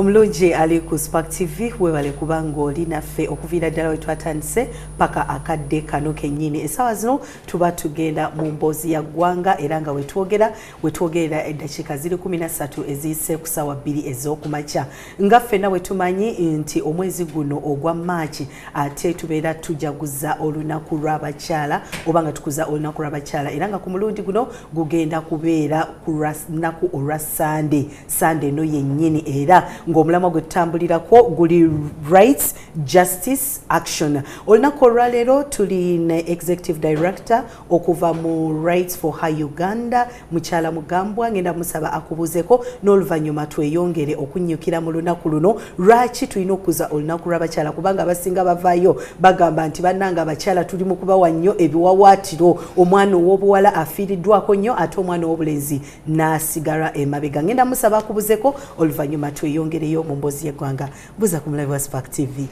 Omulungi ali ku Spark TV, webale kubanga oli naffe okuviira ddala we twatandise paka akadde kano kennyini. Essaawa zino tuba tugenda mu mboozi ya ggwanga, era nga wetwogera wetwogerera eddakiika ziri 13 eziyise ku ssaawa 2 ez'okumakya. Nga ffenna bwe tumanyi nti omwezi guno ogwa Maaki ate tubeera tujaguza olunaku lw'abakyala, oba nga tukuza olunaku lw'abakyala, era nga ku mulundi guno gugenda kubeera ku lunaku olwa Sande, Sande eno yennyini, era ng'omulamwa gwe tutambulirako guli Rights, Justice, Action. Olunaku olwaleero tuli ne executive director okuva mu Rights for Her Uganda, mukyala Mugambwa. Ngenda musaba akubuuzeko, n'oluvannyuma tweyongere okunnyukira mu lunaku luno, lwaki tulina okukuza olunaku lw'abakyala, kubanga abasinga bavaayo bagamba nti bannanga abakyala tuli mu kubawa nnyo ebiwawaatiro, omwana ow'obuwala afiiriddwako nnyo ate omwana ow'obulenzi n'asigala emabega. Ngenda musaba akubuzeko, oluvannyuma tweyongereyo mu mboozi y'eggwanga. Buza ku mulabi wa Spark TV.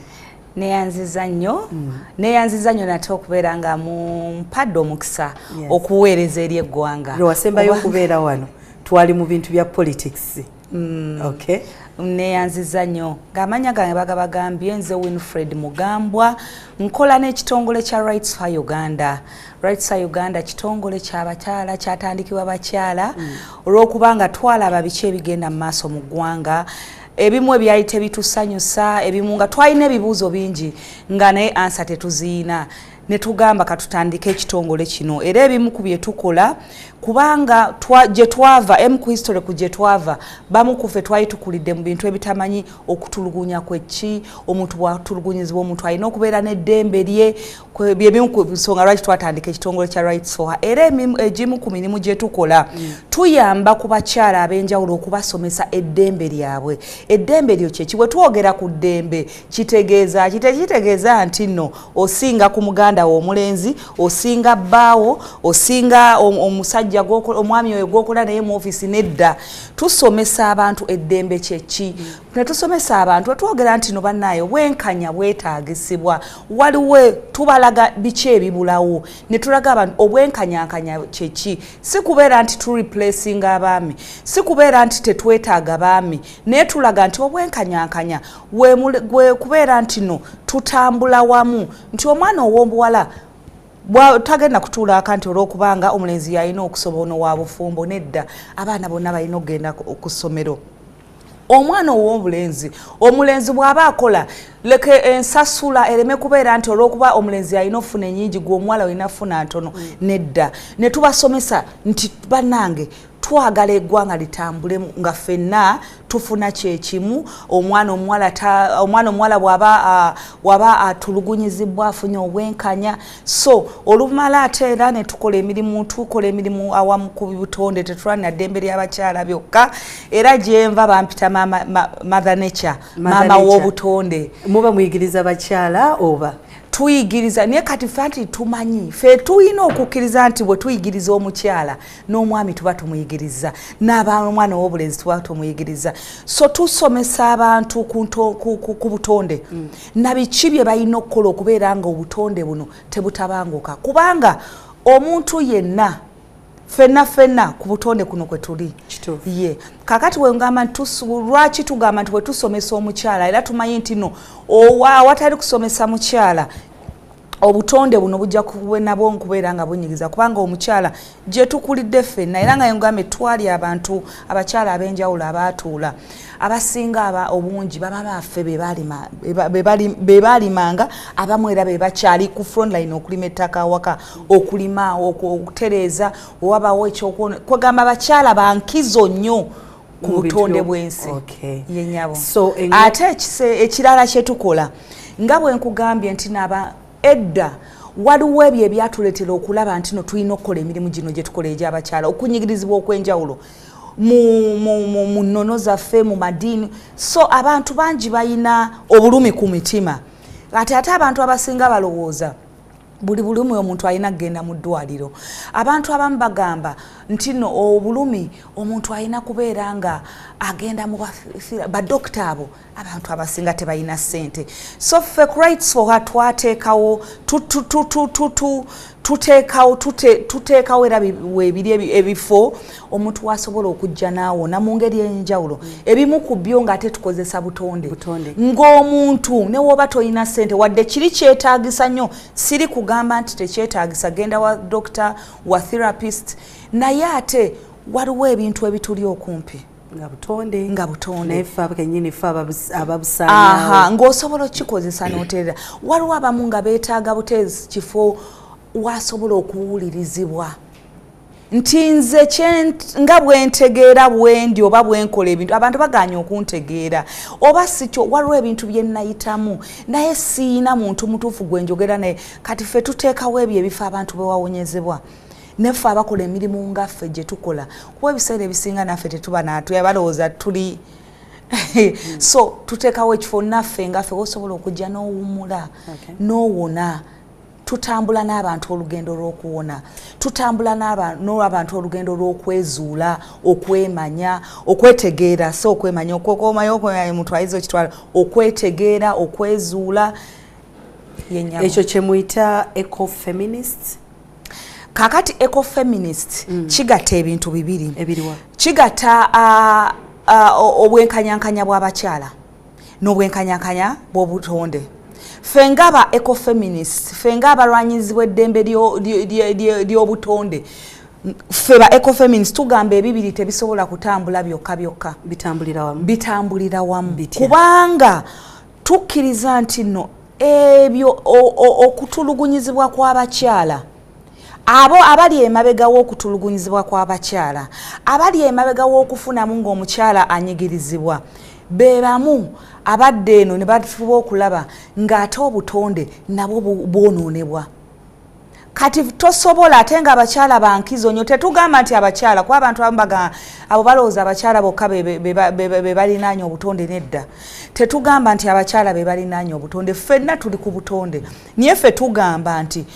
Neyanziza nnyo, neyanziza nnyo nate okubeera nga mumpadde omukisa okuweereza eri eggwanga. Lwewasembayo okubeera wano twali mu bintu bya politics. Okay. Neyanziza nnyo. Ng'amanya gange bagabagambye, nze Winfred Mugambwa, nkola n'ekitongole kya Rights for Uganda. Rights for Uganda kitongole kyabakyala, kyatandikibwa bakyala olw'okubanga twalaba biki ebigenda mu maaso mu ggwanga, ebimu ebyali tebitusanyusa, ebimu nga twalina ebibuuzo bingi nga naye answer tetuziina, ne tugamba katutandike ekitongole kino. Era ebimu ku bye tukola, kubanga gye twava, emu ku history ku gye twava, bamu kufe twali tukulidde mu bintu ebitamanyi okutulugunya kweki. Omuntu bwatulugunyizibwa, omuntu alina okubeera n'eddembe lye. Byebimu ku nsonga lwaki twatandika ekitongole kya Rights for Her. Era egimu ku mirimu gye tukola, tuyamba ku bakyala ab'enjawulo okubasomesa eddembe lyabwe. Eddembe lyo kyeki? Bwe twogera ku ddembe kitegeeza ki? Tekitegeeza nti nno osinga ku muganda wo omulenzi, osinga bbaawo, osinga omusajja, omwami oyo gwokola naye mu ofiisi. Nedda. Tusomesa abantu eddembe kyeki. Ne tusomesa abantu, twogera nti no bannaayo bwenkanya bwetaagisibwa, waliwo tubalaga biki ebibulawo, ne tulaga abantu obwenkanyankanya kyeki. Si kubeera nti tureplacinga abaami, si kubeera nti tetwetaaga baami, naye tulaga nti obwenkanyankanya gwe kubeera nti no tutambula wamu, nti omwana ow'obuwala tagenda kutuulaaka nti olwokubanga omulenzi yalina okusoma, ono wa bufumbo. Nedda, abaana bonna balina okugenda ku ssomero. Omwana ow'obulenzi, omulenzi bw'aba akola, leke ensasula ereme kubeera nti olw'okuba omulenzi alina okufuna enyingi, gwe omuwala olina kufuna ntono. Nedda. Ne tubasomesa nti bannange twagala eggwanga litambule nga ffenna tufuna kyekimu. Omwana omuwala bw'aba atulugunyizibwa, afunye obwenkanya. So olumala ate era ne tukola emirimu, tukola emirimu awamu ku butonde. Tetulwanira ddembe ly'abakyala byokka. Era gyenva bampita Mother Nature, maama w'obutonde. Muba muyigiriza bakyala oba? Tuyigiriza, naye kati fe nti tumanyi fe tulina okukkiriza nti bwe tuyigiriza omukyala n'omwami tuba tumuyigiriza, n'omwana ow'obulenzi tuba tumuyigiriza. So tusomesa abantu ku butonde na biki bye balina okukola okubeera nga obutonde buno tebutabanguka, kubanga omuntu yenna, ffenna ffenna ku butonde kuno kwe tuli. Ye kakati wengamba nti lwaki tugamba nti bwe tusomesa omukyala, era tumanyi nti no awatali kusomesa mukyala obutonde buno bujja nabwo nkubeera nga bunyigiza, kubanga omukyala gye tukulidde ffenna, era nga yengambye twali abantu abakyala ab'enjawulo abaatuula, abasinga aba obungi baba baffe be baalimanga, abamu era be bakyali ku frontline okulima ettaka awaka, okulima, okutereeza owabawo ekyokwona. Kwegamba abakyala bankizo nnyo ku butonde bw'ensi. Yenyabo. Ate ekirala kyetukola, nga bwe nkugambye nti naba edda waliwo ebyo ebyatuleetera okulaba nti no tulina okukola emirimu gino gye tukola egy'abakyala, okunyigirizibwa okw'enjawulo mu nnono zaffe, mu madiini. So abantu bangi balina obulumi ku mitima. Ate ate abantu abasinga balowooza buli bulumi omuntu alina kugenda mu ddwaliro. Abantu abamu bagamba nti no obulumi omuntu alina kubeera nga Agenda mu badokita, abo abantu abasinga tebalina ssente. So ffe ku Rights for Her twateekawo, tuteekawo era weebiri ebifo omuntu wasobola okujja n'awona mu ngeri enjawulo. Ebimu ku byo ng'ate tukozesa butonde, ng'omuntu ne woba tolina ssente, wadde kiri kyetaagisa nnyo, siri kugamba nti tekyetaagisa, genda wa doctor, wa therapist, naye ate waliwo ebintu ebituli okumpi nga butonde. Nga butonde. Naye ffe kenyini ffe ababusaanyaawo. Ng'osobola okukikozesa n'oterera. Waliwo abamu nga beetaaga buteezi kifo wasobola okuwulirizibwa nti nze nga bwentegeera bwendi oba bwenkola ebintu, abantu baganya okuntegeera, oba sikyo, waliwo ebintu bye nayitamu naye siina muntu mutuufu gwe njogera naye. Kati ffe tuteekawo ebyo ebifo abantu bewawonyezebwa, neffe abakola emirimu nga ffe gye tukola, kuba ebiseera ebisinga naffe tetuba natuya, balowooza tuli. So tuteekawo ekifo naffe nga ffe wosobola okujja n'owummula n'owona. Tutambula n'abantu olugendo lw'okuwona, tutambula n'abantu olugendo lw'okwezuula, okwemanya, okwetegeera. So okwemanya, okwemanya, okwemanya, omuntu ayinza okitwala okwetegeera, okwezuula. Ekyo kyemuyita ecofeminist? Kakati ecofeminist kigatta ebintu bibiri. Ebiriwa? Kigatta obwenkanyankanya bw'abakyala n'obwenkanyankanya bw'obutonde. Ffe ngaba ecofeminist, ffe ng'abalwanyizi bw'eddembe ly'obutonde, ffe ba ecofeminist tugamba ebibiri tebisobola kutambula byokka byokka. Bitambulira wamu. Bitambulira wamu, kubanga tukkiriza nti nno ebyo okutulugunyizibwa kw'abakyala, abo abali emabega w'okutulugunyizibwa kw'abakyala, abali emabega w'okufunamu ng'omukyala anyigirizibwa, be bamu abadde eno ne bafuba okulaba ng'ate obutonde nabwo bwonoonebwa. Kati tosobola, ate nga abakyala bankizo nnyo. Tetugamba nti abakyala, kuba abantu abamu bagamba, abo balowooza abakyala bokka be balinaanya obutonde. Nedda, tetugamba nti abakyala be balinaanya obutonde, ffenna tuli ku butonde. Naye ffe tugamba nti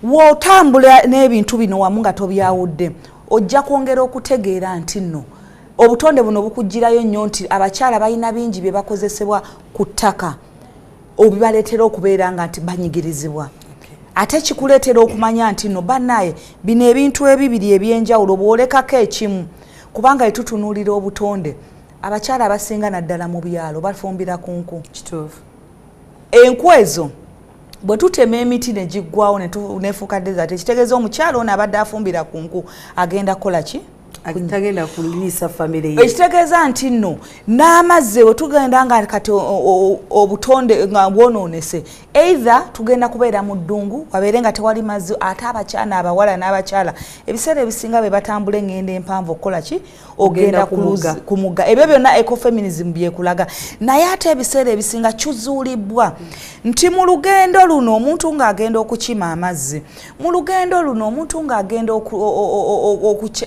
w'otambula n'ebintu bino wamu nga tobyawudde, ojja kwongera okutegeera nti nno obutonde buno bukugirayo nnyo, nti abakyala balina bingi bye bakozesebwa ku ttaka obibaleetera okubeera nga nti banyigirizibwa. Ate kikuleetera okumanya nti nno bannaaye bino ebintu ebibiri ebyenjawulo bw'olekako ekimu, kubanga etutunuulira obutonde, abakyala abasinga naddala mu byalo bafumbira ku nku. Enku ezo bwe tutema emiti ne giggwawo nefuuka desert, ekitegeeza omukyala ono abadde afumbira ku nku agenda kukola ki? Tagenda kuliisa famire ye. Ekitegeeza nti nno n'amazzi we tugenda nga kati obutonde nga bwonoonese, either tugenda kubeera mu ddungu wabeere nga tewali mazzi. Ate abakyana, abawala n'abakyala ebiseera ebisinga be batambula eŋŋendo empanvu okukola ki? Ogenda ku mugga. Ebyo byonna ecofeminism byekulaga. Naye ate ebiseera ebisinga kizuulibwa nti mu lugendo luno omuntu ng'agenda okukima amazzi, mu lugendo luno omuntu ng'agenda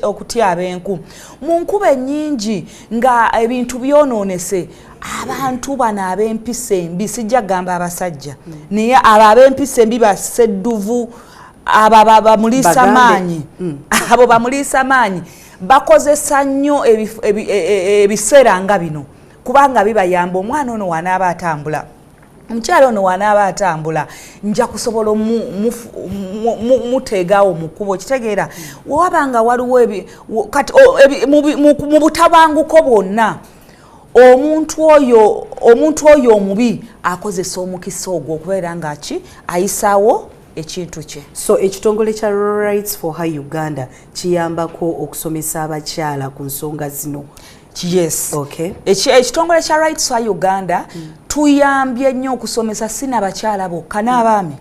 okutyaba enku mu nkuba ennyingi, nga ebintu byonoonese, abantu bano ab'empisa embi, sijja kugamba abasajja, naye abo ab'empisa embi, basedduvu, abo bamuliisa maanyi, abo bamuliisa maanyi bakozesa nnyo ebiseera nga bino, kubanga bibayamba. Omwana ono wanaaba atambula, omukyala ono wanaaba atambula, nja kusobola muteegawo mu kkubo. Kitegeera waba nga waliwo kati mu butabanguko bwonna, omuntu oyo omubi akozesa omukisa ogwo okubeera nga ki ayisaawo ekintu kye. So ekitongole kya Rights for Her Uganda kiyambako okusomesa abakyala ku nsonga zino? Yes. Ekitongole kya Rights for Uganda tuyambye nnyo okusomesa, si nabakyala bokka, n'abaami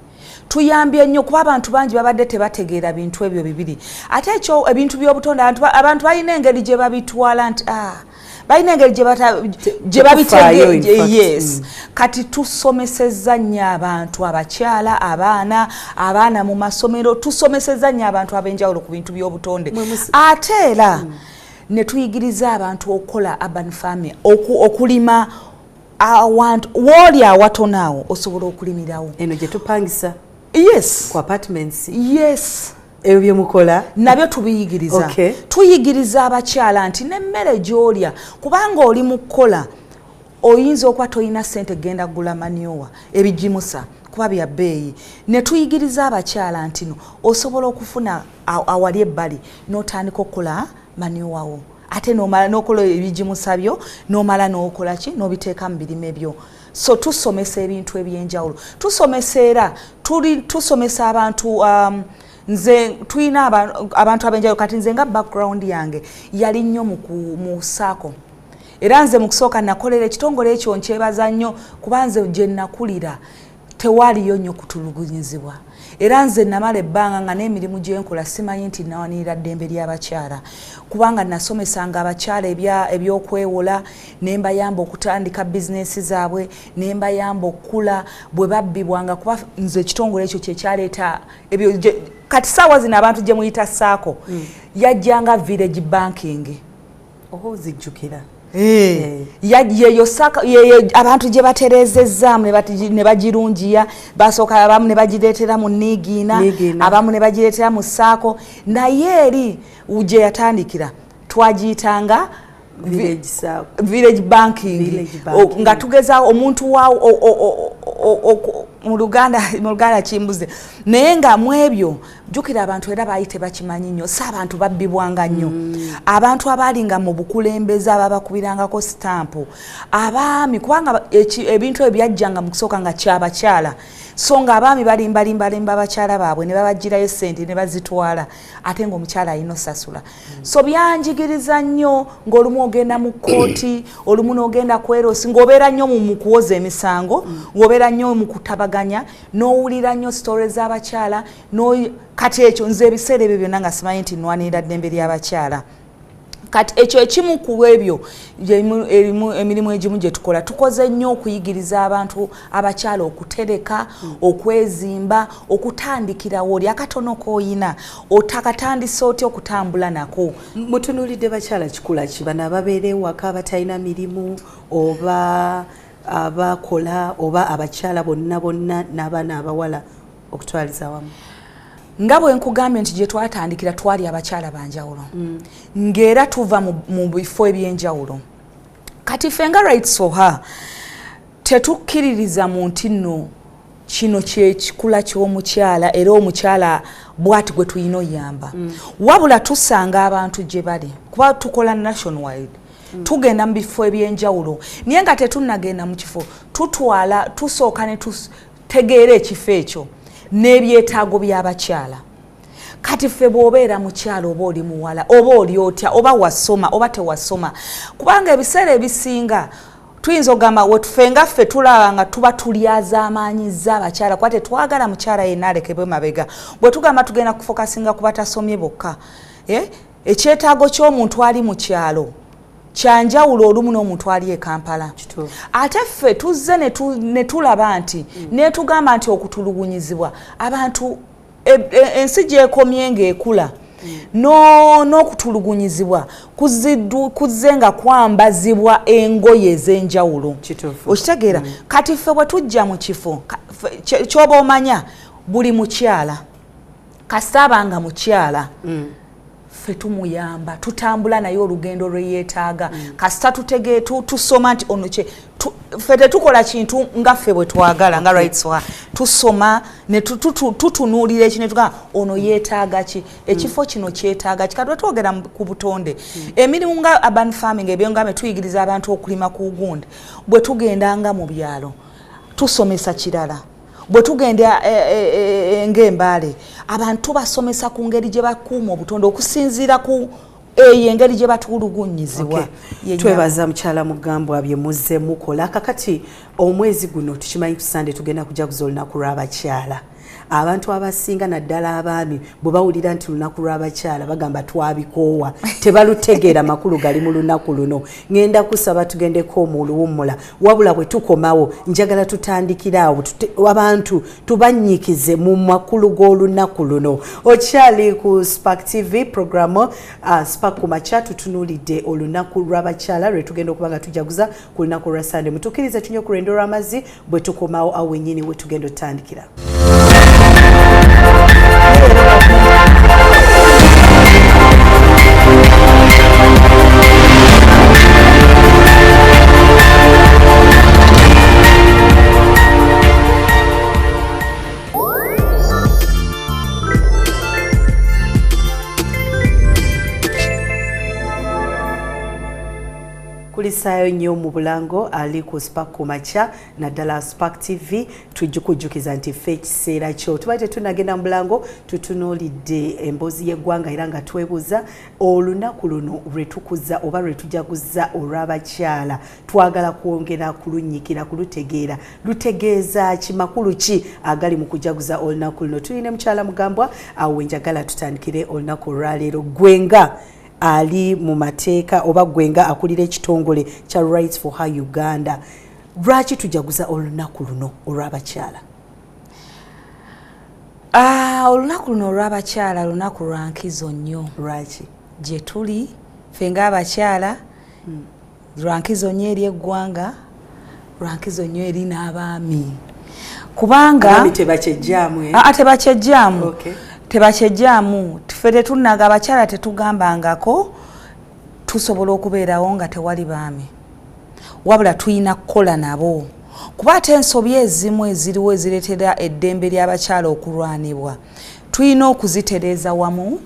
tuyambye nnyo, kuba abantu bangi babadde tebategeera bintu ebyo bibiri. Ate ekyo ebintu by'obutonde, abantu balina engeri gye babitwala nti balina engeri gye babitege. Yes. Kati tusomesezza nnyo abantu, abakyala, abaana mu masomero, tusomesezza nnyo abantu ab'enjawulo ku bintu by'obutonde. Ate era ne tuyigiriza abantu okukola urban farming, okulima awantu wooli awatono awo osobola okulimirawo. Eno gye tupangisa? Yes. Ku apartments? Yes. Ebyo byemukola nabyo tubiyigiriza. Tuyigiriza abakyala nti n'emmere gy'olya, kubanga oli mu kukola oyinza okuba toyina ssente genda kugula manyowa ebigimusa kuba bya bbeeyi, ne tuyigiriza abakyala nti no osobola okufuna awali ebbali n'otandika okukola manyowawo, ate n'omala n'okola ebigimusa byo, n'omala n'okola ki, n'obiteeka mu birime byo. So tusomesa ebintu ebyenjawulo, tusomesa era tusomesa abantu. Nze tulina abantu ab'enjawulo. Kati nze nga background yange yali nnyo mu SACCO, era nze mu kusooka nakolera ekitongole ekyo, nkyebaza nnyo, kuba nze gye nakulira tewaaliyo nnyo kutulugunyizibwa. Era nze namala ebbanga nga n'emirimu gye nkola simanyi nti nawanirira ddembe ly'abakyala, kubanga nasomesanga abakyala ebyokwewola, ne mbayamba okutandika bizinensi zaabwe, ne mbayamba okukula bwe babbibwanga, kuba nze ekitongole ekyo kyekyaleeta ebyo. Kati saawa zino abantu gye muyita SACCO yajjanga village banking. Oba ozijjukira? Yeyo SACCO yeyo abantu gye batereezezzaamu ne bagirungiya. Basooka abamu ne bagireetera mu niigiina, Niigiina. abamu ne bagireetera mu SACCO, naye eri gye yatandikira twagiyitanga Village SACCO. Village banking. Village banking. Nga tugeza omuntu wa mu Luganda kimbuze, naye nga mu ebyo jjukira abantu era baali tebakimanyi nnyo, si abantu babbibwanga nnyo. Abantu abaalinga mu bukulembeze ababakubirangako sitampu abaami, kubanga ebintu ebyo byajjanga mu kusooka nga kyabakyala, so nga abaami balimbalimbalimba abakyala baabwe ne babagirayo sente ne bazitwala, ate ng'omukyala alina osasula. So byanjigiriza nnyo, ng'olumu ogenda mu kkooti, olumu n'ogenda kwerosi, ng'obeera nnyo mu kuwoza emisango, ng'obeera nnyo mu kutabaganya, n'owulira nnyo story z'abakyala. Kati ekyo nze ebiseera ebyo byonna nga simanyi nti nwanirira ddembe ly'abakyala. Kati ekyo ekimu ku ebyo emirimu egimu gye tukola. Tukoze nnyo okuyigiriza abantu abakyala okutereka, okwezimba, okutandikirawo oli akatono k'oyina, otakatandisa otya okutambula nako. Mutunuulidde bakyala kikula ki? Bano ababeera ewaka abatalina mirimu, oba abakola, oba abakyala bonna bonna n'abaana abawala okutwaliza awamu? Nga bwe nkugambye nti gye twatandikira twali abakyala banjawulo, ng'era tuva mu bifo ebyenjawulo. Kati ffe nga Rights for Her tetukkiririza mu nti nno kino kyekikula ky'omukyala era omukyala bwati gwe tulina oyamba, wabula tusanga abantu gye bali, kuba tukola nationwide, tugenda mu bifo ebyenjawulo, naye nga tetunnagenda mu kifo tutwala, tusooka ne tutegeera ekifo ekyo n'ebyetaago by'abakyala. Kati ffe bw'obeera mukyala, oba oli muwala, oba oli otya, oba wasoma oba tewasoma, kubanga ebiseera ebisinga tuyinza okugamba wetufe nga ffe tulaba nga tuba tulyazaamaanyizza abakyala, kuba tetwagala mukyala yenna alekebwe mabega. Bwe tugamba tugenda kufokasinga ku batasomye bokka, eh? Ekyetaago ky'omuntu ali mu kyalo kyanjawulo olumu n'omuntu ali e Kampala. Ate ffe tuzze ne tulaba nti netugamba nti okutulugunyizibwa abantu ensi gyekomye ng'ekula, n'okutulugunyizibwa kuzze nga kwambazibwa engoye ez'enjawulo. Okitegeera? Kati ffe bwe tujja mu kifo kyoba omanya buli mukyala kasita abanga mukyala, ffe tumuyamba, tutambula naye olugendo lwe yeetaaga. Kasita tutege tusoma nti ono kye ffe tetukola kintu nga ffe bwe twagala nga Rights wa tusoma ne tutunuulira eki ne tugamba ono yeetaaga ki, ekifo kino kyetaaga ki. Kati twogera ku butonde, emirimu nga urban farming, ebyo nga tuyigiriza abantu okulima ku gundi. Bwe tugendanga mu byalo tusomesa kirala, bwe tugenda ng'embaale abantu basomesa ku ngeri gye bakuuma obutonde okusinziira ku eyo engeri gye batulugunyizibwa. Twebaza mukyala Mugambwa bye muzze mukola. Kakati omwezi guno tukimanyi ku Sande tugenda kujaguza olunaku lw'abakyala. Abantu abasinga naddala abaami bwe bawulira nti lunaku lw'abakyala bagamba twabikoowa, tebalutegeera makulu gali mu lunaku luno. Ŋŋenda kusaba tugendeko mu luwummula, wabula bwe tukomawo njagala tutandikire awo, abantu tubannyikize mu makulu g'olunaku luno. Okyali ku Spark TV programu Spark Kumakya. Tutunuulidde olunaku lw'abakyala lwe tugenda okuba nga tujaguza ku lunaku lwa Sande. Mutukkirize tunywe ku lwendo lw'amazzi, bwe tukomawo awo wennyini we tugenda otutandikira. Tukutusaayo nnyo mu bulango ali ku Spark Kumakya, naddala Spark TV. Tujjukujjukiza nti ffe ekiseera kyo tuba tetunagenda mu bulango, tutunuulidde emboozi y'eggwanga era nga twebuuza olunaku luno lwe tukuza oba lwe tujaguza olw'abakyala, twagala kwongera kulunnyikira, kulutegeera, lutegeeza ki, makulu ki agali mu kujaguza olunaku luno. Tulina mukyala Mugambwa awo wenjagala tutandikire olunaku olwaleero. Gwenga ali mu mateeka oba gwenga akulira ekitongole kya Rights for Her Uganda, lwaki tujaguza olunaku luno olw'abakyala? Olunaku luno olw'abakyala lunaku lwa nkizo nnyo. Lwaki? Gye tuli ffe ng'abakyala, lwa nkizo nnyo eri eggwanga, lwa nkizo nnyo eri n'abaami, kubanga Abaami tebakyejjaamu, eh? Aa, tebakyejjaamu. Tebakyejjaamu. Ffe tetunaga, abakyala tetugambangako tusobola okubeerawo nga tewali baami, wabula tulina kukola nabo, kuba ate ensobi ezimu eziriwo ezireetera eddembe ly'abakyala okulwanibwa tulina okuzitereeza wamu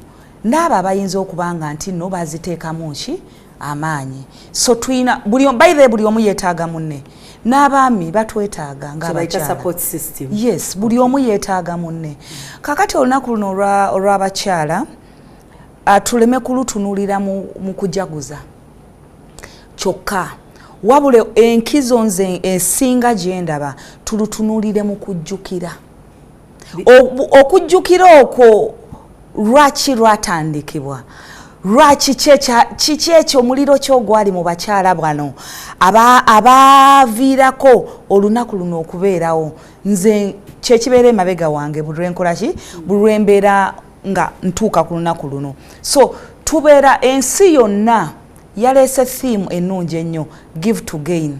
n'abo abayinza okuba nga nti nno baziteekamu ki amaanyi. So tulina buli, by the way, buli omu yeetaaga munne, n'abaami batwetaaga Kyebayita ng'abakyala. support system. Yes, buli omu yeetaaga munne. Kakati olunaku luno olw'abakyala tuleme kulutunuulira mu kujaguza kyokka, wabula enkizo nze esinga gye ndaba tulutunuulire mu kujjukira, okujjukira okwo lwaki lwatandikibwa, lwaki kiki ekyo omuliro kyogwali mu bakyala bano abaaviirako olunaku luno okubeerawo. Nze kyekibeera emabega wange buli lwenkola ki, buli lwembeera nga ntuuka ku lunaku luno. So tubeera ensi yonna yaleese theme ennungi ennyo, give to gain.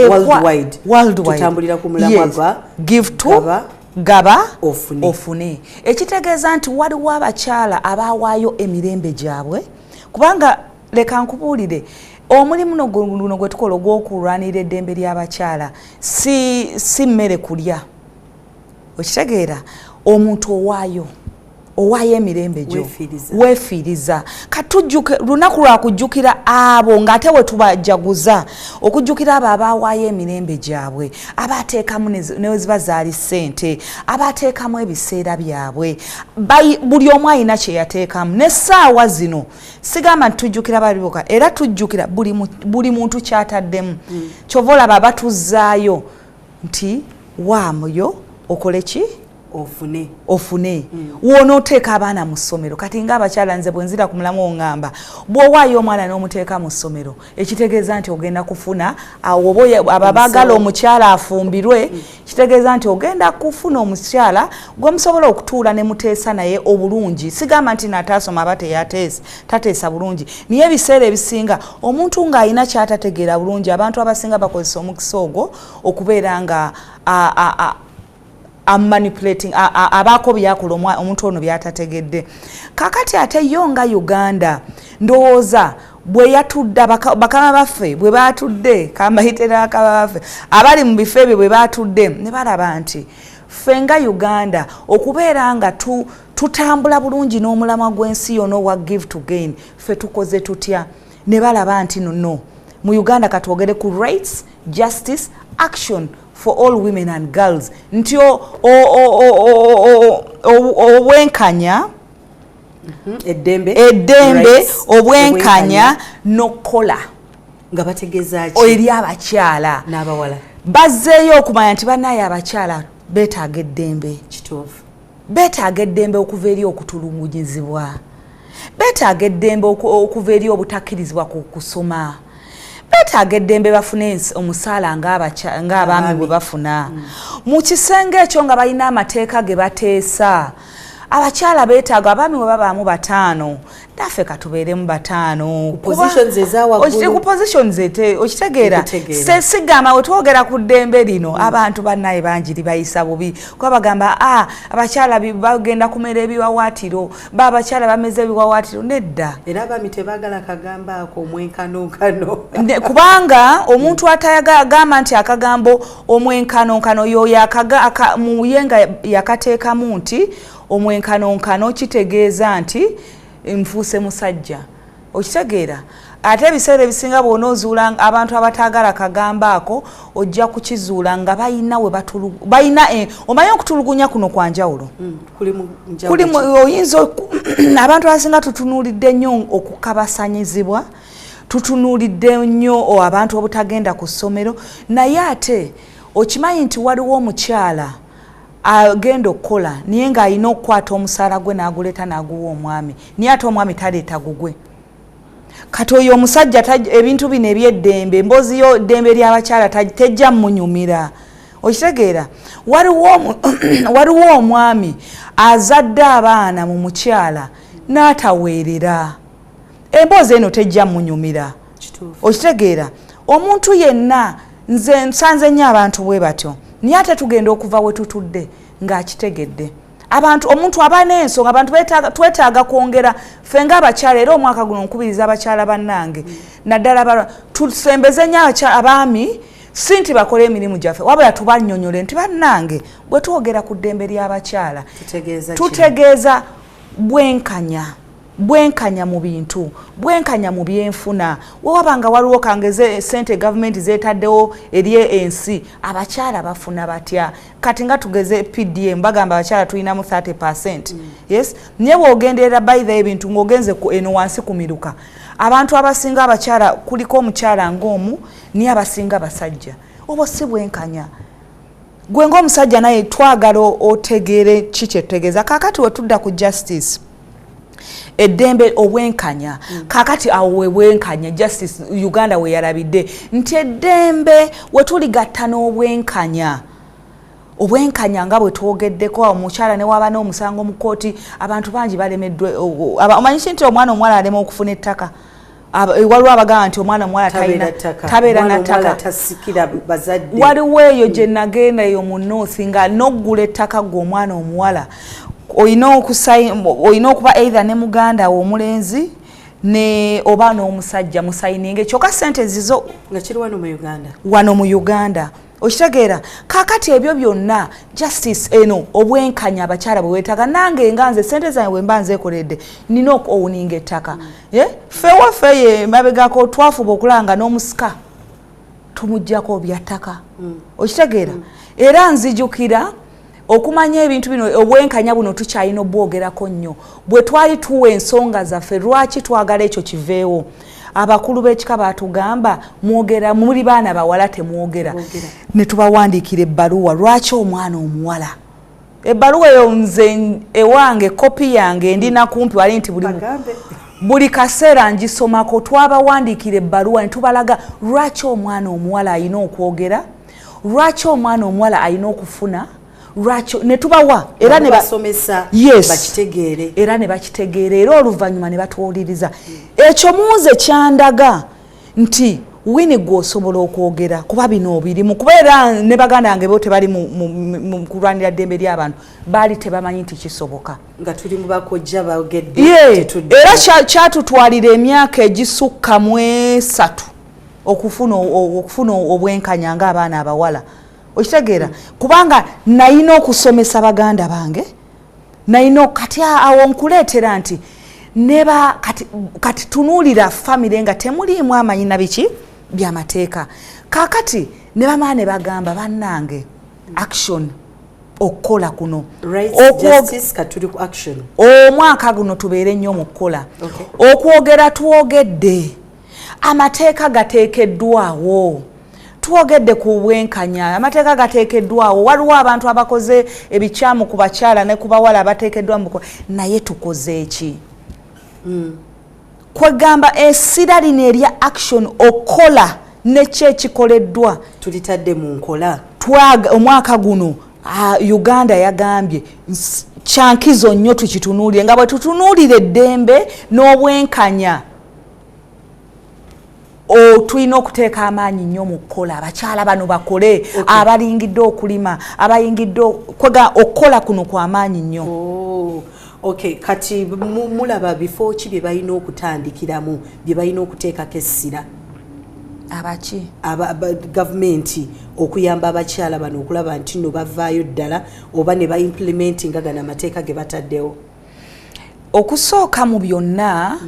Worldwide. Worldwide. Tutambulira ku mulamwa gwa give to gaba, gaba ofune. Ofune, ekitegeeza nti waliwo abakyala abawaayo emirembe gyabwe, kubanga leka nkubuulire, omulimu guno gwe tukola ogw'okulwanirira eddembe ly'abakyala si mmere kulya. Okitegeera, omuntu owaayo emirembe gyo, Weefiiriza. weefiiriza. Katujjuke lunaku lwa kujjukira abo, ng'ate we tubajaguza okujjukira abo abawaayo emirembe gyabwe, abateekamu ne ziba zaali ssente, abateekamu ebiseera byabwe. Buli omu alina kye yateekamu. N'essaawa zino sigamba nti tujjukira bali bokka, era tujjukira buli muntu kyataddemu. Kyova olaba batuzzaayo nti waamuyo okole ki? Ofune. Ofune. Wonooteeka abaana mu ssomero, kati ngaabakyala nze bwe nzira ku mulamu oŋŋamba, bw'owaayo omwana n'omuteeka mu ssomero, ekitegeeza nti ogenda kufuna awo oba abo abaagala omukyala afumbirwe, kitegeeza nti ogenda kufuna omukyala gwe musobola okutuula ne muteesa naye obulungi. Sigamba nti nataasoma aba teyateesa, tateesa bulungi, naye ebiseera ebisinga omuntu ng'alina kyatategeera bulungi, abantu abasinga bakozesa omukisa ogwo okubeera nga manipulating, abaako byakola omuntu ono byatategedde. Kakati ate yo nga Uganda, ndowooza bwe yatudde bakama baffe bwe batudde, kambayite bakama baffe abali mu bifo ebyo, bwe batudde ne balaba nti ffe nga Uganda okubeera nga tutambula bulungi n'omulamwa gw'ensi yonna owa give to gain, ffe tukoze tutya? Ne balaba nti no, mu Uganda katwogere ku rights, justice, action for all women and girls, nti obwenkanya, Eddembe, eddembe, rights, obwenkanya n'okukola. Nga bategeeza ki? Eri abakyala n'abawala. Bazzeeyo okumanya nti bannaye abakyala beetaaga eddembe. Beetaaga eddembe okuva eri okutulugunyizibwa, beetaaga eddembe okuva eri obutakkirizibwa ku kusoma, beetaaga eddembe bafune omusaala ng'abaami bwe bafuna. Mu kisenge ekyo nga balina amateeka ge bateesa, abakyala beetaaga abaami bwe babaamu 5, naffe katubeeremu 5. Ku positions eza waggulu. Ku positions ete, okitegeera? Nkutegeera. Sigamba we twogera ku ddembe lino, abantu bannaye bangi libayisa bubi, kuba bagamba abakyala bagenda kumera ebiwawaatiro, ba abakyala bameze ebiwawaatiro. Nedda. Era abaami tebaagala kagamba ako omwenkanonkano. Kubanga omuntu atayagamba nti akagambo omwenkanonkano yoyo muye nga yakateekamu nti omwenkanonkano kitegeeza nti nfuuse musajja. Okitegeera? Ate ebiseera ebisinga bw'onoozuula abantu abataagala kagamba ako, ojja kukizuula nga balina we balina. Omanyi okutulugunya kuno kwa njawulo. Kuli oyinza abantu abasinga tutunuulidde nnyo okukabasanyizibwa, tutunuulidde nnyo abantu obutagenda ku ssomero, naye ate okimanyi nti waliwo omukyala agenda okukola naye ng'alina okukwata omusaala gwe n'aguleeta n'aguwa omwami, naye ate omwami taleeta gugwe. Kati oyo omusajja ebintu bino ebyeddembe, emboozi yo ddembe ly'abakyala tejja mmunyumira. Okitegeera? Waliwo omwami azadde abaana mu mukyala n'ataweerera, emboozi eno tejja mmunyumira. Okitegeera? Omuntu yenna, nze nsanze nnyo abantu bwe batyo, naye ate tugenda okuva we tutudde ng'akitegedde. Abantu, omuntu aba n'ensonga, abantu twetaaga kwongera ffe ng'abakyala. Era omwaka guno nkubiriza abakyala bannange, naddala tusembeze nnyo abaami, si nti bakole emirimu gyaffe, wabula tubannyonnyole nti bannange, bwe twogera ku ddembe ly'abakyala tutegeeza bwenkanya, bwenkanya mu bintu, bwenkanya mu byenfuna. Wewaba nga waliwo kangeze sente gavumenti zeetaddewo eri ensi, abakyala bafuna batya? Kati nga tugeze PDM, bagamba abakyala tulinamu 30%. Yes, naye bw'ogenderera by the ebintu ng'ogenze eno wansi ku miruka, abantu abasinga abakyala, kuliko omukyala ng'omu, naye abasinga basajja. Obwo si bwenkanya. Gwe ng'omusajja naye twagala otegeere ki kyetutegeeza. Kaakati wetudda ku justice, eddembe, obwenkanya. Kakati awo webwenkanya, justice, Uganda weyalabidde nti eddembe wetuligatta n'obwenkanya, obwenkanya nga bwe twogeddeko, omukyala ne waba n'omusango mu kooti, abantu bangi balemeddwe. Omanyi ki nti omwana omuwala alema okufuna ettaka? Waliwo abagamba nti omwana omuwala tabeera nattaka. Waliwo eyo gye nagenda eyo mu north, nga noggula ettaka gwe omwana omuwala olina okuba either ne muganda wo omulenzi ne oba n'omusajja musayininge, kyokka sente zizo. Wano mu Uganda. Okitegeera? Kakati ebyo byonna justice eno, obwenkanya abakyala bwe weetaaga. Nange nga nze sente zange bwe mba nzeekoledde, nina okuowninga ettaka. Ffe waffe ye mabegako twafuba okulaba nga n'omusika tumugjako byattaka. Okitegeera? Era nzijukira okumanya ebintu bino, obwenkanya buno tukyalina obwogerako nnyo. Bwe twali tuwa ensonga zaffe lwaki twagala ekyo kiveewo, abakulu b'ekika batugamba, "Mwogera, muli baana bawala, temwogera." Ne tubawandiikira ebbaluwa lwaki omwana omuwala. Ebbaluwa eyo nze ewange kopi yange ndina kumpi wali nti buli kaseera ngisomako. Twabawandiikira ebbaluwa ne tubalaga lwaki omwana omuwala alina okwogera, lwaki omwana omuwala alina okufuna, lwaki, ne tubawa era ne yes, era ne bakitegeera, era oluvannyuma ne batuwuliriza. Ekyo munze kyandaga nti wini gwe osobola okwogera kuba bino obirimu, kuba era ne baganda bange bo tebali mu kulwanira ddembe ly'abantu, baali tebamanyi nti kisoboka. Nga tuli mu bakojja bagedde. Era kyatutwalira emyaka egisukka mu 3 okufuna obwenkanya ng'abaana abawala. Okitegeera? Kubanga nayina okusomesa baganda bange, nayina. Kati awo nkuleetera nti neba kati tunuulira famire nga temuliimu amanyi na biki byamateeka. Kakati ne bamala ne bagamba, "Bannange, action, okukola kuno." Omwaka guno tubeere nnyo mu kukola. Okwogera twogedde, amateeka gateekeddwawo. Twogedde ku bwenkanya, amateeka gateekeddwawo. Waliwo abantu abakoze ebikyamu ku bakyala ne ku bawala abateekeddwa mu, naye tukoze eki? Kwegamba essira lino erya action, okukola neki ekikoleddwa tulitadde mu nkola. Omwaka guno Uganda yagambye kyankizo nnyo tukitunuulire nga bwe tutunuulira eddembe n'obwenkanya. Tulina okuteeka amaanyi nnyo mu kukola, abakyala bano bakole, abalingidde okulima, abayingidde kwega okukola kuno kwamaanyi nnyo. Oh, okay, kati mulaba bifo ki bye balina okutandikiramu, bye balina okuteekako essira? Abaki? Gavumenti okuyamba abakyala bano okulaba nti nno bavaayo ddala oba ne baimplementinga gano amateeka ge bataddewo. Okusooka mu byonna.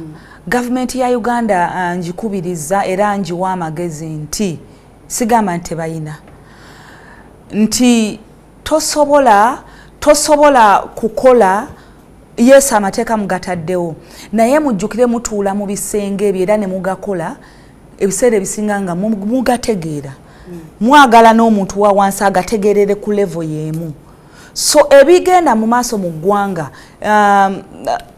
Gavumenti ya Uganda njikubiriza era njiwa amagezi nti sigamba nti tebayina, nti tosobola kukola. Yes, amateeka mugataddewo, naye mujjukire mutuula mu bisenge ebyo era ne mugakola ebiseera ebisinga nga mugategeera. Mwagala n'omuntu wa wansi agategeerere ku level y'emu. So ebigenda mu maaso mu ggwanga,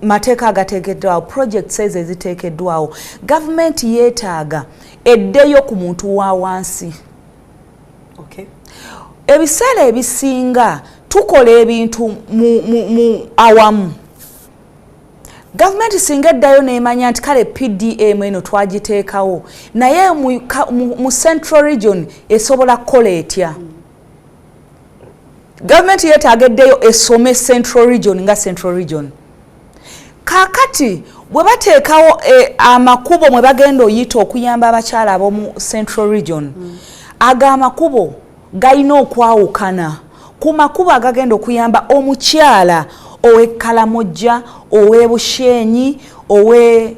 mateeka agateekeddwawo, projects ezo eziteekeddwawo, gavumenti yeetaaga eddeyo ku muntu wa wansi. Ebiseera ebisinga tukola ebintu mu awamu. Gavumenti singa eddayo n'emanya nti kale PDM eno twagiteekawo, naye mu Central Region esobola kukola etya? Gavumenti yeetaaga eddeyo esome Central Region nga Central Region. Kaakati bwe bateekawo amakubo mwe bagenda oyita okuyamba abakyala ab'omu Central Region, ago amakubo galina okwawukana ku makubo agagenda okuyamba omukyala ow'e Kalamojja, ow'e Bushenyi, owe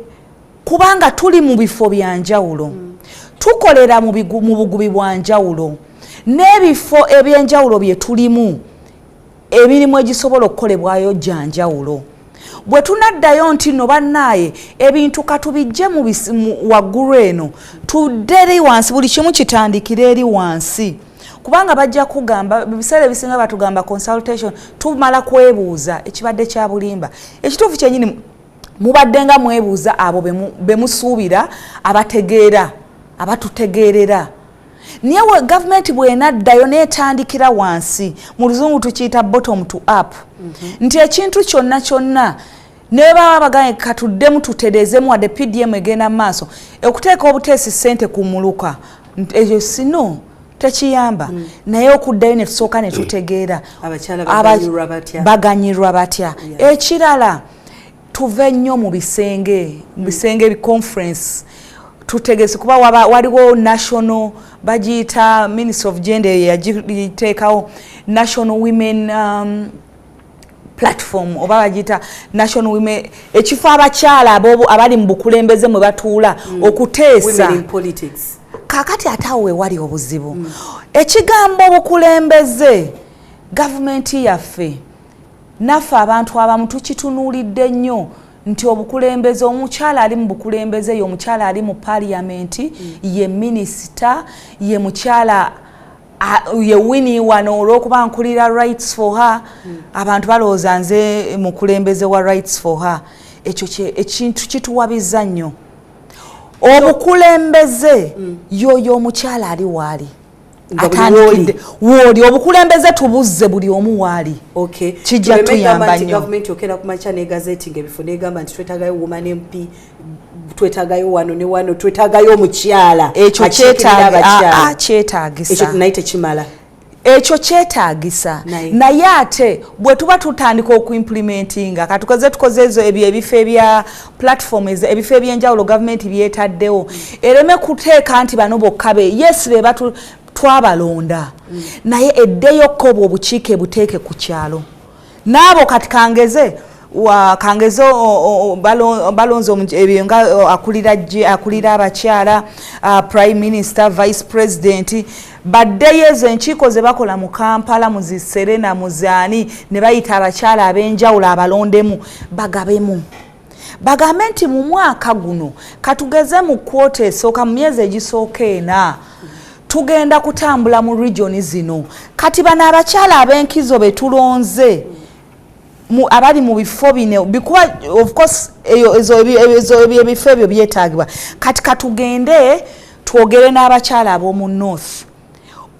kubanga tuli mu bifo bya njawulo, tukolera mu bugubi bwa njawulo n'ebifo ebyenjawulo bye tulimu, emirimu egisobola okukolebwayo gya njawulo. Bwe tunaddayo nti nno bannaaye ebintu katubijje mu waggulu eno tudde eri wansi, buli kimu kitandikire eri wansi, kubanga bajja kugamba ebiseera ebisinga batugamba consultation, tumala kwebuuza ekibadde kya bulimba. Ekituufu kyenyini mubadde nga mwebuuza abo bemusuubira abategeera, abatutegeerera. Naye gavumenti bw'enaddayo n'etandikira wansi, mu Luzungu tukiyita bottom to up, nti ekintu kyonna kyonna ne baba bagambye katuddemu tutereezemu, wadde PDM egenda mu maaso, okuteeka obuteesi ssente ku muluka ekyo sino tekiyamba. Naye okuddayo ne tusooka ne tutegeera baganyirwa batya. Ekirala, tuve nnyo mu bisenge, mu bisenge ebiconference, tutegese kuba waliwo national, bagiyita Minister of Gender yagiteekawo, National Women Platform, oba bagiyita National Women, ekifo abakyala abali mu bukulembeze mwe batuula okuteesa. Kaakati ate awo wewali obuzibu. Ekigambo obukulembeze, gavumenti yaffe naffe abantu abamu tukitunuulidde nnyo nti obukulembeze, omukyala ali mu bukulembeze ye omukyala ali mu paliamenti, ye minisita, ye mukyala ye Winnie wano. Olw'okuba nkulira Rights for Her, abantu balowooza nze mukulembeze wa Rights for Her. Ekyo ekintu kituwabiza nnyo. Obukulembeze yoyo omukyala ali waali atandikidde wooli, obukulembeze tubuzze buli omu waali. Kijja tuyamba nnyo. Gavumenti okera ku makya ne gazeti ngaebifo negamba nti twetagayo woman MP, twetagayo wano ne wano, twetagayo omukyala. Ekyo kyetaagisa. Ekyo naye tekimala. Ekyo kyetaagisa, naye ate bwe tuba tutandika okuimplementinga, katukoze tukoze ezo ebyo ebifo ebya platform, ebifo ebyenjawulo gavumenti byetaddewo, ereme kuteeka nti bano bokka be yes be batu twabalonda, naye eddeyokko obwo obukiike buteeke ku kyalo n'abo. Kati kangeze kangeze balonze ebyo nga akulira abakyala, prime minister, vice president, baddeyo ezo enkiiko ze bakola mu Kampala, mu ziserena, mu zaani, ne bayita abakyala ab'enjawulo abalondemu, bagabemu, bagambe nti mu mwaka guno, katugeze mu quarter esooka, mu myezi egisooka 4, tugenda kutambula mu region zino. Kati bano abakyala ab'enkizo be tulonze abali mu bifo bino, bikuba of course ezo ebifo ebyo byetaagibwa. Kati katugende twogere n'abakyala ab'omu north,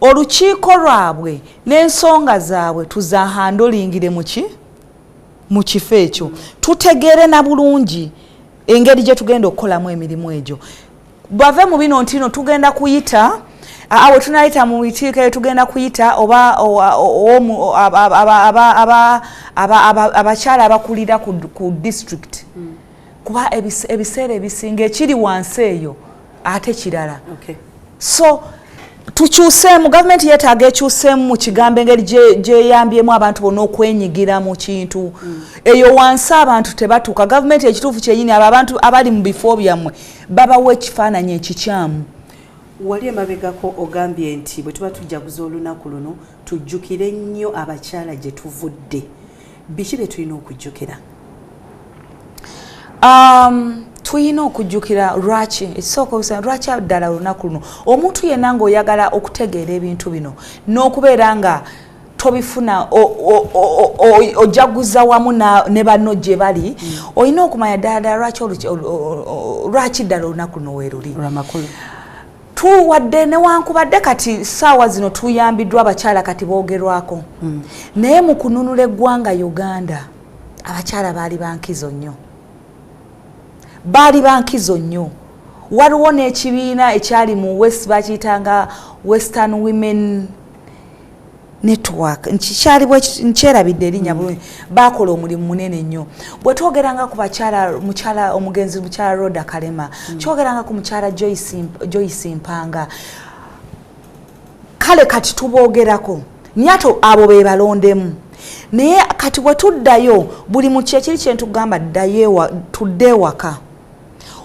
olukiiko lwabwe n'ensonga zaabwe tuzahandolingire muki mu kifo ekyo, tutegeere na bulungi engeri gye tugenda okukolamu emirimu egyo. Bave mu bino nti no tugenda kuyita awe tunayita mu ikiiko eyo, tugenda kuyita oba abakyala abakulira ku district, kuba ebiseera ebisinga ekiri wansi eyo ate kirala. So Tukyuseemu, gavumenti yeetaaga ekyuseemu mu kigambo engeri gyeyambyemu abantu bonna okwenyigira mu kintu. Eyo wansi abantu tebatuuka. Gavumenti ekituufu kyenyini, abo abantu abali mu bifo byammwe babawa ekifaananyi ekikyamu. Wali emabegako ogambye nti bwe tuba tujaguza olunaku luno tujjukire nnyo abakyala gye tuvudde. Biki bye tulina okujjukira? Tulina okujjukira lwaki ekisooka, lwaki ddala olunaku luno. Omuntu yenna ng'oyagala okutegeera ebintu bino n'okubeera nga tobifuna, ojaguza wamu ne banno gye bali, olina okumanya ddala ddala lwaki ddala olunaku luno weeruli. Tuwadde newankubadde kati saawa zino tuyambiddwa abakyala kati boogerwako, naye mu kununula eggwanga Uganda abakyala baali bankizo nnyo, baali bankizo nnyo. Waliwo n'ekibiina ekyali mu west, bakiyitanga Western Women Network, nkikyali nkyerabidde erinnya bulungi. Bakola omulimu munene nnyo. Bwe twogeranga ku bakyala, mukyala omugenzi mukyala Rhoda Kalema, kyogeranga ku mukyala Joyce Mpanga, kale kati tuboogerako naye ate abo be balondemu. Naye kati bwe tuddayo buli mu kyekiri kyentugamba, ddayo tudde ewaka,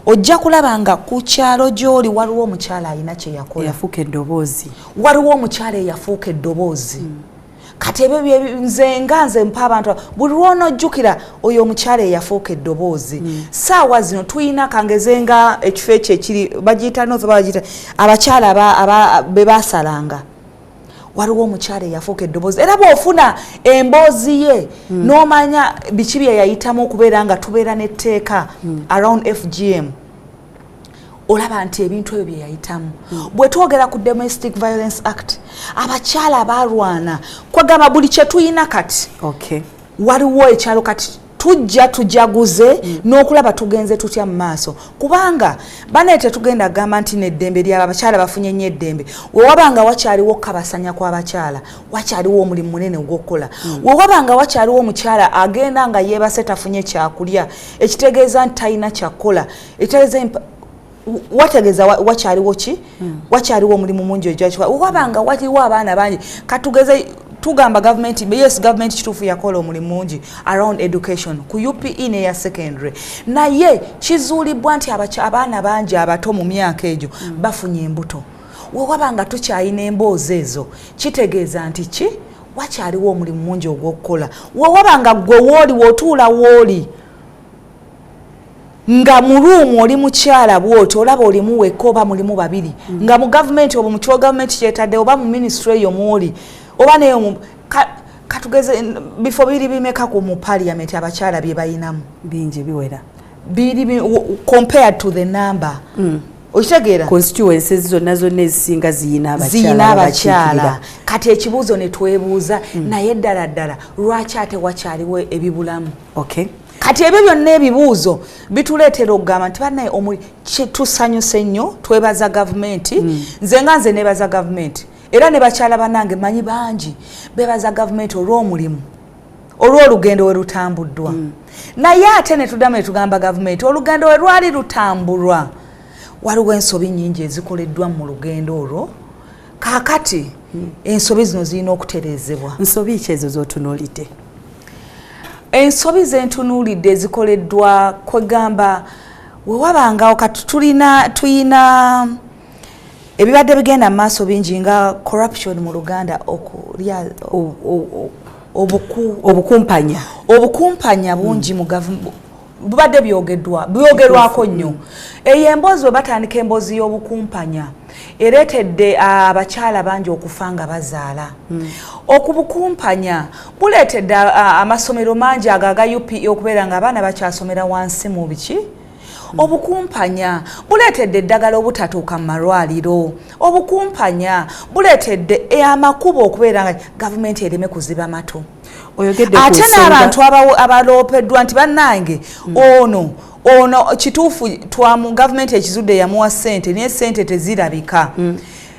ojja kulaba nga ku kyalo gy'oli waliwo omukyala alina kye yakola. Eyafuuka eddoboozi. Waliwo omukyala eyafuuka eddoboozi. Kati ebyo nze nga nze mpa abantu buli lwonojjukira oyo omukyala eyafuuka eddoboozi. Saawa zino tuyina kangeze nga ekifo ekyo ekiri bagiyita north, bagiyita abakyala be basalanga, waliwo omukyala eyafuuka eddoboozi, era bw'ofuna emboozi ye n'omanya biki bye yayitamu okubeera nga tubeera n'etteeka around FGM, olaba nti ebintu ebyo bye yayitamu. Bwe twogera ku Domestic Violence Act, abakyala balwana kwegamba buli kye tuyina kati waliwo ekyalo. Kati tujja tujaguze n'okulaba tugenze tutya mu maaso, kubanga banaye tetugenda kugamba nti neddembe lyaba abakyala bafunye nnyo eddembe wewaba nga wakyaliwo okukabasanya kw'abakyala, wakyaliwo omulimu munene ogw'okukola. Wewaba nga wakyaliwo omukyala agenda nga yeebase tafunye kyakulya, ekitegeeza nti talina kyakukola, ekitegeeza wategeeza wakyaliwo ki, wakyaliwo omulimu mungi ojjakikola. Wewaba nga waliwo abaana bangi, katugeze tugamba gavumenti, yes, gavumenti kituufu yakola omulimu mungi around education ku UPE neya secondary, naye kizuulibwa nti abaana bangi abato mu myaka egyo bafunye embuto. Wewaba nga tukyalina emboozi ezo, kitegeeza nti ki, wakyaliwo omulimu mungi ogw'okukola. Wewaba nga gwe wooli wotuula wooli nga mu room oli mukyala bwoti, olaba olimu wekka oba mulimu babiri, nga mu gavumenti oba mukifo gavumenti kyetadde oba mu ministry eyo mwoli oba neyo, katugeze bifo biri bimeka ku mu parliament abakyala bye bayinamu? Bingi, biwera. Biri compared to the number, okitegeera? Constituencies zonna zonna ezisinga ziyina. Ziyina abakyala. Kati ekibuuzo ne twebuuza, naye ddala ddala lwaki ate wakyaliwo ebibulamu? Kati ebyo byonna ebibuuzo bituleetera okugamba nti bannaye tusanyuse nnyo, twebaza gavumenti. Nze nga nze nebaza gavumenti, era ne bakyala bannange manyi bangi bebaza gavumenti olw'omulimu, olw'olugendo we lutambuddwa. Naye ate ne tuddamu ne tugamba gavumenti, olugendo we lwali lutambulwa waliwo ensobi nnyingi ezikoleddwa mu lugendo olwo. Kaakati ensobi zino zirina okutereezebwa. Nsobi ki ezo z'otunuulidde? Ensobi zentunuulidde ezikoleddwa, kwegamba wewabangawo kati tulina tuyina ebibadde bigenda mu maaso bingi nga corruption, mu Luganda okulya obukumpanya. Obukumpanya bungi mu bubadde byogeddwa, byogerwako nnyo. Eyo emboozi bwe batandika emboozi y'obukumpanya ereetedde abakyala bangi okufa nga bazaala. Okubukumpanya buleetedde amasomero mangi ago aga UPE okubeera nga abaana bakyasomera wansi mu biki. Obukumpanya buleetedde eddagala obutatuuka mu malwaliro. Obukumpanya buleetedde amakubo okubeera nga gavumenti ereme kuziba matu. Ate n'abantu abaloopeddwa nti bannange, ono kituufu twamu gavumenti ekizudde yamuwa ssente, naye ssente tezirabika.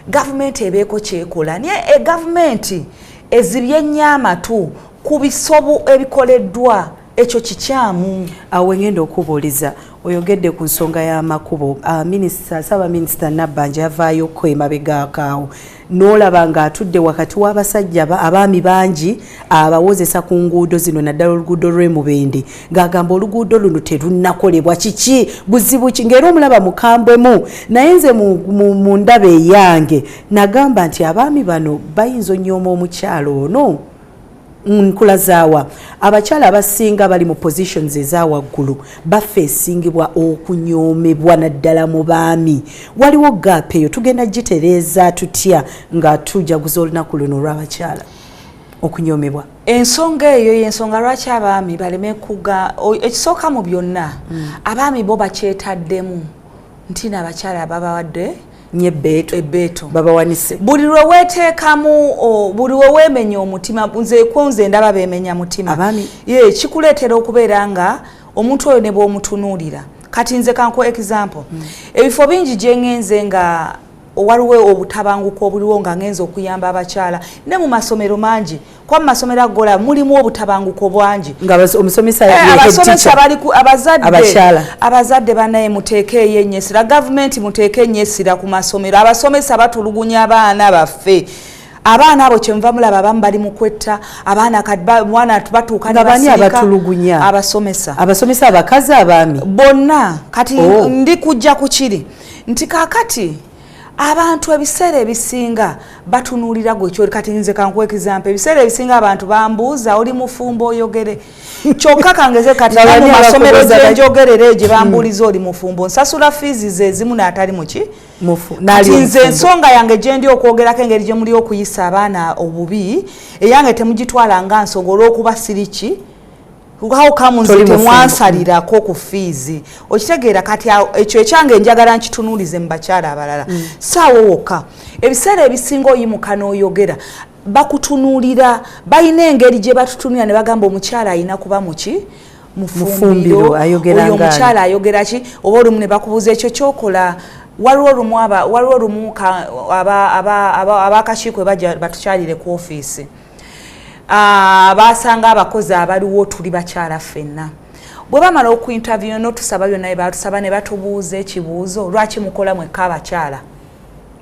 Gavumenti ebeeko kyekola, naye gavumenti ezibye nnyo amatu ku bisobu ebikoleddwa, ekyo kikyamu. Awo wengenda okubuuliza. Oyogedde ku nsonga y'amakubo. Minisita, Ssaabaminisita Nabbanja yavaayoko emabegakaawo n'olaba ng'atudde wakati w'abasajja abaami bangi abawozesa ku nguudo zino, naddala oluguudo lw'e Mubende, ng'agamba oluguudo luno terunnakolebwa. Kiki buzibu ki? Ng'era omulaba mukambwemu. Naye nze mu ndaba eyange nagamba nti abaami bano bayinza onyooma omukyalo ono. Nkulazaawa abakyala abasinga bali mu positions eza waggulu bafeesingibwa okunyoomebwa, naddala mu baami. Waliwo gap eyo, tugenda gitereeza tutya nga tujaguza olunaku luno olw'abakyala okunyoomebwa? Ensonga eyo yensonga lwaki abaami baleme kuga ekisooka mu byonna. Abaami bo bakyetaddemu nti n'abakyala babawadde nye ebbeetu. Ebbeetu. Babawanise. Buli lwe weeteekamu, buli lwe weemenya omutima, nze ko nze ndaba beemenya mutima. Abaami. Ye kikuleetera okubeera nga omuntu oyo ne bw'omutunuulira. Kati nze kankuwa example. Ebifo bingi gye ŋŋenze nga waliwo obutabanguko obuliwo, nga ngenze okuyamba abakyala ne mu masomero mangi, kuba mu masomero agola mulimu obutabanguko bwangi. Nga omusomesa abasomesa bali ku abazadde. Abakyala. Abazadde banaye muteekeeyo ennyesira, gavumenti muteeke ennyesira ku masomero. Abasomesa batulugunya abaana baffe. Abaana abo kyenva mulaba abamu bali mu kwetta abaana. Kati mwana batuuka ne Nga bani basirika. abatulugunya? Abasomesa. Abasomesa abakazi, abaami? Bonna. Kati Oh. ndi kujja ku kiri nti kaakati abantu ebiseera ebisinga batunuulira gwe kyoli. Kati nze kankuwa example, ebiseera ebisinga abantu bambuuza, "Oli mufumbo oyogere?" Kyokka kangeze kati Nga mu bani masomero abakubuuza? gyenjogerera egyo bambuuliza, "Oli mufumbo?" Nsasula fiizi ze ezimu n'atali muki. Mufu Kati n'ali nze omufumbo. Ensonga yange gye ndi okwogerako, engeri gye muli okuyisa abaana obubi, eyange temugitwala nga nsonga olw'okuba siriki. How come nze Toli mufumbo. temwansalirako ku fiizi? Okitegeera? Kati ekyo ekyange njagala nkitunuulize mu bakyala abalala. Saawo wokka ebiseera ebisinga oyimuka n'oyogera, bakutunuulira, balina engeri gye batutunuulira ne bagamba omukyala alina kuba muki? Mufumbiro, ayogera Oyo ng'ani? omukyala ayogera ki? Oba olumu ne bakubuuza ekyo kyokola. Waliwo olumu waliwo olumu abakakiiko bajja batukyalire ku ofiisi. Basanga abakozi abaliwo tuli bakyala ffenna. Bwe bamala okuinterview n'otusaba byonna bye batusaba, ne batubuuza ekibuuzo, "Lwaki mukola mwekka abakyala?"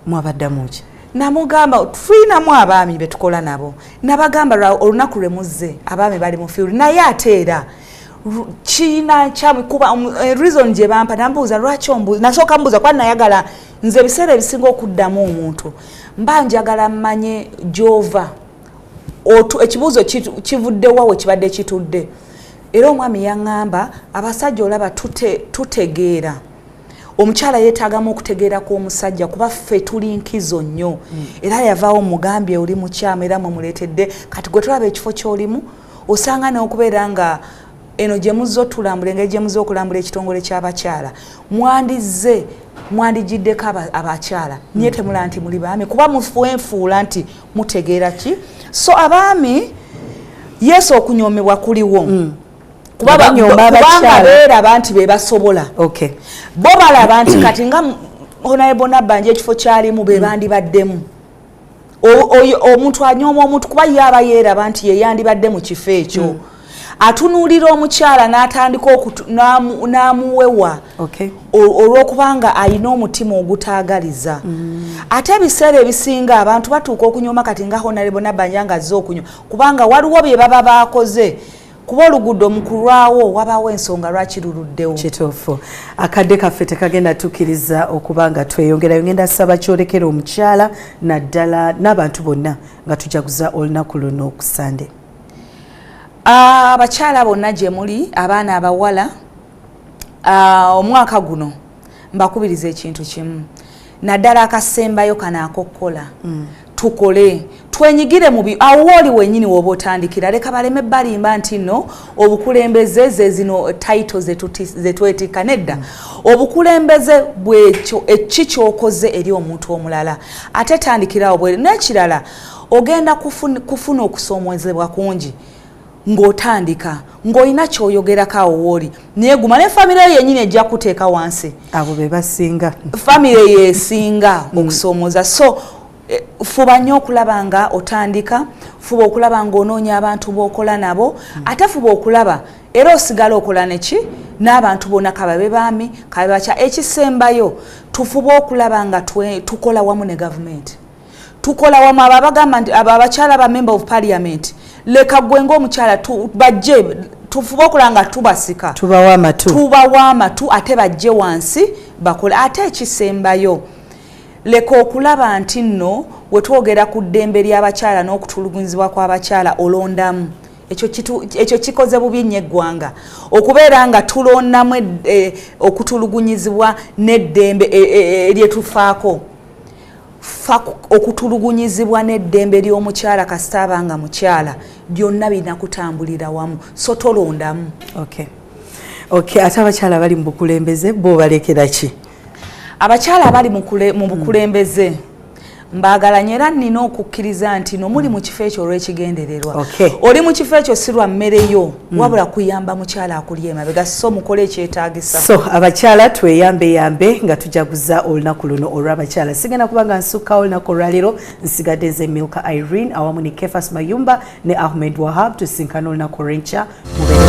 Mwabaddamu ki? Namugamba tulinamu abaami betukola nabo. Nabagamba olunaku lwe muzze abaami bali mu field, naye ate era kiina kyamu kuba reason gye bampa. Nambuuza, "Lwaki ombuuza?" Nasooka mbuuza kuba nayagala nze ebiseera ebisinga okuddamu omuntu mba njagala mmanye gy'ova. Ekibuuzo kivuddewa we kibadde kitudde. Era omwami yaŋŋamba, "Abasajja olaba tutegeera omukyala yeetaagamu okutegeera kw'omusajja, kuba ffe tuli nkizo nnyo." Era yavaawo mugambye, "Oli mukyamu, era mwemuleetedde kati gwe tulaba ekifo ky'olimu." Osanga n'okubeera nga eno gye muzze otulambula, engeri gye muzze okulambula ekitongole ky'abakyala, mwandizze mwandigiddeko abakyala, naye temulaba nti muli baami, kuba mwenfuula nti mutegeera ki. So abaami, yesu, okunyomebwa kuliwo. Kuba Banyooma kubanga abakyala. beeraba nti be basobola. Bo balaba nti kati nga Honorable Nabbanja ekifo kyalimu be bandibaddemu. Omuntu anyooma omuntu kuba ye aba yeeraba nti ye yandibadde mu kifo ekyo. Atunuulira omukyala n'atandika n'amuwewa olw'okubanga alina omutima ogutaagaliza. Ate ebiseera ebisinga abantu batuuka okunyoma kati nga Honorable Nabbanja nga azze okunywa, kubanga waliwo bye baba baakoze, kuba oluguudo mu kulwawo wabaawo ensonga lwaki luluddewo. Kituufu. Akadde kaffe tekagenda tukkiriza okuba nga tweyongerayo. Ngenda saba kyolekera omukyala naddala n'abantu bonna nga tujaguza olunaku luno ku Sande. Abakyala bonna gye muli, abaana abawala, omwaka guno mbakubiriza ekintu kimu, naddala akasembayo kano akokkola. Tukole, twenyigire mu awo wooli wennyini woba otandikira. Leka baleme balimba nti nno obukulembeze ze zino title zetwetikka. Nedda, obukulembeze bwekyo eki kyokoze eri omuntu omulala, ate tandikirawo bwere. N'ekirala, ogenda kufuna okusoomozebwa kungi ng'otandika, ng'olina kyoyogerako awo wooli, naye guma ne famire yo yennyini ejja kuteeka wansi. Abo be basinga. Famire yesinga okusoomooza. So fuba nnyo okulaba nga otandika, fuba okulaba ng'onoonya abantu b'okola nabo, ate fuba okulaba Era osigala okola neki n'abantu bonna, kababe baami, kababe bakya. Ekisembayo, tufube okulaba nga tukola wamu ne gavumenti, tukola wamu. Abo abagamba nti abo abakyala ba member of parliament, leka gwe ng'omukyala bajje, tufube okulaba nga tubasika, tubawa amatu, tubawa amatu, ate bajje wansi bakole. Ate ekisembayo, leka okulaba nti nno wetwogera ku ddembe ly'abakyala n'okutulugunyizibwa kw'abakyala, olondamu. Ekyo kikoze bubi nnyo eggwanga, okubeera nga tulondamu okutulugunyizibwa n'eddembe eryetufaako. Fa okutulugunyizibwa n'eddembe ly'omukyala, kasita aba nga mukyala, byonna birina kutambulira wamu, so tolondamu. Okay, ate abakyala bali mu bukulembeze bo balekera ki? Abakyala abali mu bukulembeze mbaagalanye, era nnina okukkiriza nti no muli mu kifo ekyo olw'ekigendererwa. Oli mu kifo ekyo si lwa mmereyo, wabula kuyamba mukyala akuli emabega, so mukole ekyetaagisa. So abakyala tweyambeyambe nga tujaguza olunaku luno olw'abakyala. Sigenda kuba nga nsukkawo olunaku olwaleero. Nsigadde nze Milka Irene awamu ne Kefas Mayumba ne Ahmed Wahab. Tusinkana olunaku olw'enkya, mube.